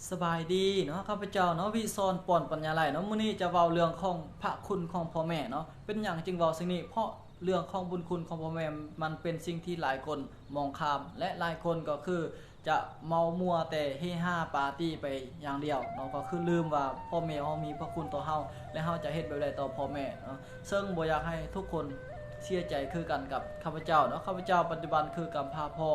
ສະບາຍດີເນາະ ຂ້າພະເຈົ້າເນາະ ວິສອນ ປອນປັນຍາໄລເນາະ. ມື້ນີ້ຈະເວົ້າເລື່ອງຂອງພະຄຸນຂອງພໍ່ແມ່ເນາະ. ເປັນຫຍັງຈຶ່ງເວົ້າສິ່ງນີ້? ເພາະເລື່ອງຂອງບຸນຄຸນຂອງພໍ່ແມ່ ມັນເປັນສິ່ງທີ່ຫຼາຍຄົນມອງຂ້າມ ແລະ ຫຼາຍຄົນກໍຄືຈະເມົາມົວແຕ່ເຮຮາປາຕີໄປຢ່າງດຽວເນາະ, ກໍຄືລືມວ່າພໍ່ແມ່ເຮົາມີພະຄຸນຕໍ່ເຮົາ ແລະ ເຮົາຈະເຮັດແບບໃດຕໍ່ພໍ່ແມ່ເນາະ. ເຊິ່ງບໍ່ຢາກໃຫ້ທຸກຄົນເສຍໃຈຄືກັນກັບຂ້າພະເຈົ້າເນາະ. ຂ້າພະເຈົ້າປັດຈຸບັນຄືກຳພ້າພໍ່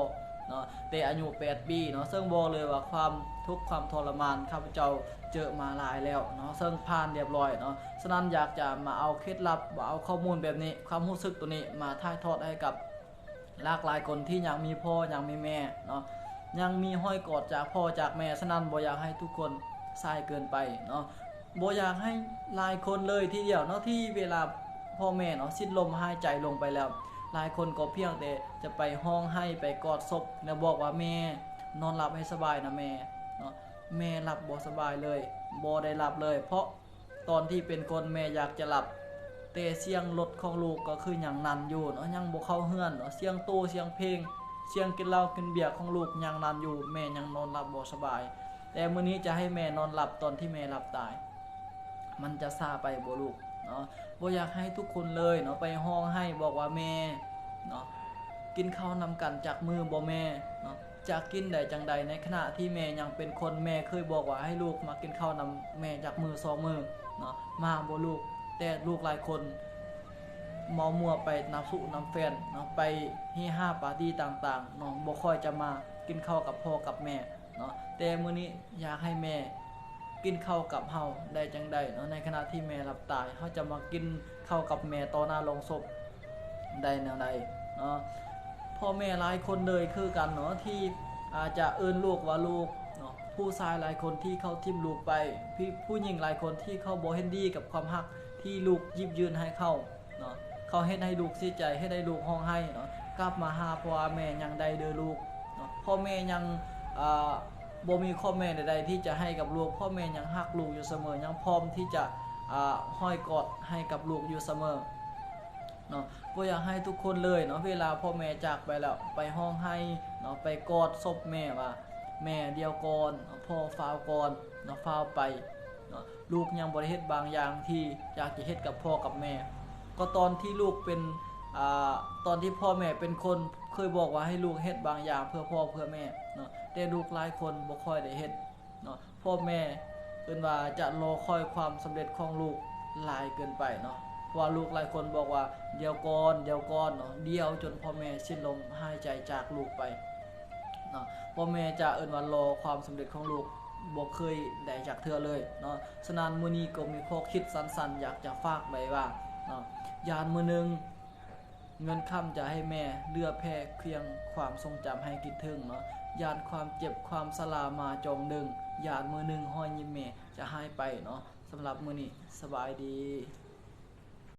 ເນາະ ແຕ່ອາຍຸແປດປີເນາະ, ເຊິ່ງບອກເລີຍວ່າຄວາມທຸກຄວາມທໍລະມານ ຂ້າພະເຈົ້າເຈີມາຫຼາຍແລ້ວເນາະ, ເຊິ່ງຜ່ານລຽບລ້ອຍເນາະ. ສະນັ້ນຢາກຈະມາເອົາເຄັດລັບ ມາເອົາຂໍ້ມູນແບບນີ້ ຄວາມຮູ້ສຶກໂຕນີ້ມາຖ່າຍທອດໃຫ້ກັບຫຼາກຫຼາຍຄົນທີ່ຍັງມີພໍ່ ຍັງມີແມ່ເນາະ, ຍັງມີຮອຍກອດຈາກພໍ່ຈາກແມ່. ສະນັ້ນບໍ່ຢາກໃຫ້ທຸກຄົນສາຍເກີນໄປເນາະ. ບໍ່ຢາກໃຫ້ຫຼາຍຄົນເລີຍທີດຽວເນາະ ທີ່ເວລາພໍ່ແມ່ເນາະສິ້ນລົມຫາຍໃຈລົງໄປແລ້ວ ຫຼາຍຄົນກໍພຽງແຕ່ຈະໄປຮ້ອງໄຫ້ ໄປກອດສົບ ແລ້ວບອກວ່າ ແມ່ນອນຫຼັບໃຫ້ສະບາຍນະແມ່ເນາະ. ແມ່ຫຼັບບໍ່ສະບາຍເລີຍ ບໍ່ໄດ້ຫຼັບເລີຍ ເພາະຕອນທີ່ເປັນຄົນແມ່ຢາກຈະຫຼັບ ແຕ່ສຽງລົດຂອງລູກກໍຄືຍັງນັ່ນຢູ່ເນາະ, ຍັງບໍ່ເຂົ້າເຮືອນເນາະ, ສຽງຕູ້ ສຽງເພງ ສຽງກິນເຫຼົ້າກິນເບຍຂອງລູກຍັງນັ່ນຢູ່ ແມ່ຍັງນອນຫຼັບບໍ່ສະບາຍ. ແຕ່ມື້ນີ້ຈະໃຫ້ແມ່ນອນຫຼັບຕອນທີ່ແມ່ຫຼັບຕາຍ ມັນຈະຊ້າໄປບໍ່ລູກເນາະ? ບໍ່ຢາກໃຫ້ທຸກຄົນເລີຍເນາະໄປຮ້ອງໄຫ້ບອກວ່າ ແມ່ເນາະ ກິນເຂົ້ານຳກັນຈັກມື້ບໍ່ແມ່ເນາະ? ຈະກິນໄດ້ຈັ່ງໃດ ໃນຂະນະທີ່ແມ່ຍັງເປັນຄົນ ແມ່ເຄີຍບອກວ່າໃຫ້ລູກມາກິນເຂົ້ານຳແມ່ຈັກມື້ສອງມື້ເນາະ, ມາບໍ່ລູກ? ແຕ່ລູກຫຼາຍຄົນເມົາມົວໄປນຳຊູ້ນຳແຟນເນາະ, ໄປເຮຮາປາຕີຕ່າງໆເນາະ, ບໍ່ຄ່ອຍຈະມາກິນເຂົ້າກັບພໍ່ກັບແມ່ ເນາະ. ແຕ່ມື້ນີ້ຢາກໃຫ້ແມ່ກິນເຂົ້າກັບເຮົາໄດ້ຈັ່ງໃດເນາະ? ໃນຂະນະທີ່ແມ່ຫຼັບຕາຍ ເຮົາຈະມາກິນເຂົ້າກັບແມ່ຕໍ່ໜ້າໂລງສົບໄດ້ແນວໃດເນາະ? ພໍ່ແມ່ຫຼາຍຄົນເລີຍຄືກັນເນາະ ທີ່ອາດຈະເອີ້ນລູກວ່າລູກເນາະ, ຜູ້ຊາຍຫຼາຍຄົນທີ່ເຂົາຖິ້ມລູກໄປ, ຜູ້ ຜູ້ຍິງຫຼາຍຄົນທີ່ເຂົາບໍ່ເຫັນດີກັບຄວາມຮັກທີ່ລູກຢິບຍື່ນໃຫ້ເຂົາ ເນາະ, ເຂົາເຮັດໃຫ້ລູກເສຍໃຈ ເຮັດໃຫ້ລູກຮ້ອງໄຫ້ເນາະ, ກັບມາຫາພໍ່ຫາແມ່ຍັງໄດ້ເດີລູກເນາະ. ພໍ່ແມ່ຍັງ ອາ ບໍ່ມີຂໍ້ແມ້ໃດໆທີ່ຈະໃຫ້ກັບລູກ, ພໍ່ແມ່ຍັງຮັກລູກຢູ່ສະເໝີ, ຍັງພ້ອມທີ່ຈະ ອາ ຮ້ອຍກອດໃຫ້ກັບລູກຢູ່ສະເໝີເນາະ. ບໍ່ຢາກໃຫ້ທຸກຄົນເລີຍເນາະ ເວລາພໍ່ແມ່ຈາກໄປແລ້ວ ໄປຮ້ອງໄຫ້ເນາະ, ໄປກອດສົບແມ່ວ່າ ແມ່ ດຽວກ່ອນ ພໍ່ ຟ້າວກ່ອນເນາະ, ຟ້າວໄປເນາະ. ລູກຍັງບໍ່ໄດ້ເຮັດບາງຢ່າງທີ່ຢາກຈະເຮັດກັບພໍ່ກັບແມ່. ກໍຕອນທີ່ລູກເປັນ ອາ ຕອນທີ່ພໍ່ແມ່ເປັນຄົນ ເຄີຍບອກວ່າໃຫ້ລູກເຮັດບາງຢ່າງເພື່ອພໍ່ເພື່ອແມ່ເນາະ, ແຕ່ລູກຫຼາຍຄົນບໍ່ຄ່ອຍໄດ້ເຮັດເນາະ. ພໍ່ແມ່ເອີ້ນວ່າຈະລໍຄອຍຄວາມສຳເລັດຂອງລູກຫຼາຍເກີນໄປເນາະ, ເພາະວ່າລູກຫຼາຍຄົນບອກວ່າ ດຽວກ່ອນ ດຽວກ່ອນເນາະ, ດຽວຈົນພໍ່ແມ່ສິ້ນລົມຫາຍໃຈຈາກລູກໄປ ເນາະ. ພໍ່ແມ່ຈະເອີ້ນວ່າລໍຄວາມສຳເລັດຂອງລູກບໍ່ເຄີຍໄດ້ຈັກເທື່ອເລີຍເນາະ. ສະນັ້ນ ມື້ນີ້ກໍມີຂໍ້ຄິດສັ້ນໆ ຢາກຈະຝາກໄວ້ວ່າເນາະ, ຢ້ານມື້ໜຶ່ງເງິນຄຳຈະໃຫ້ແມ່ເຫຼືອແຜ່ພຽງຄວາມຊົງຈຳໃຫ້ຄິດເຖິງເນາະ, ຢ້ານຄວາມເຈັບຄວາມຊະລາມາຈອງດຶງ, ຢ້ານມື້ໜຶ່ງຮອຍຍິ້ມແມ່ຈະຫາຍໄປເນາະ. ສຳລັບມື້ນີ້ ສະບາຍດີ.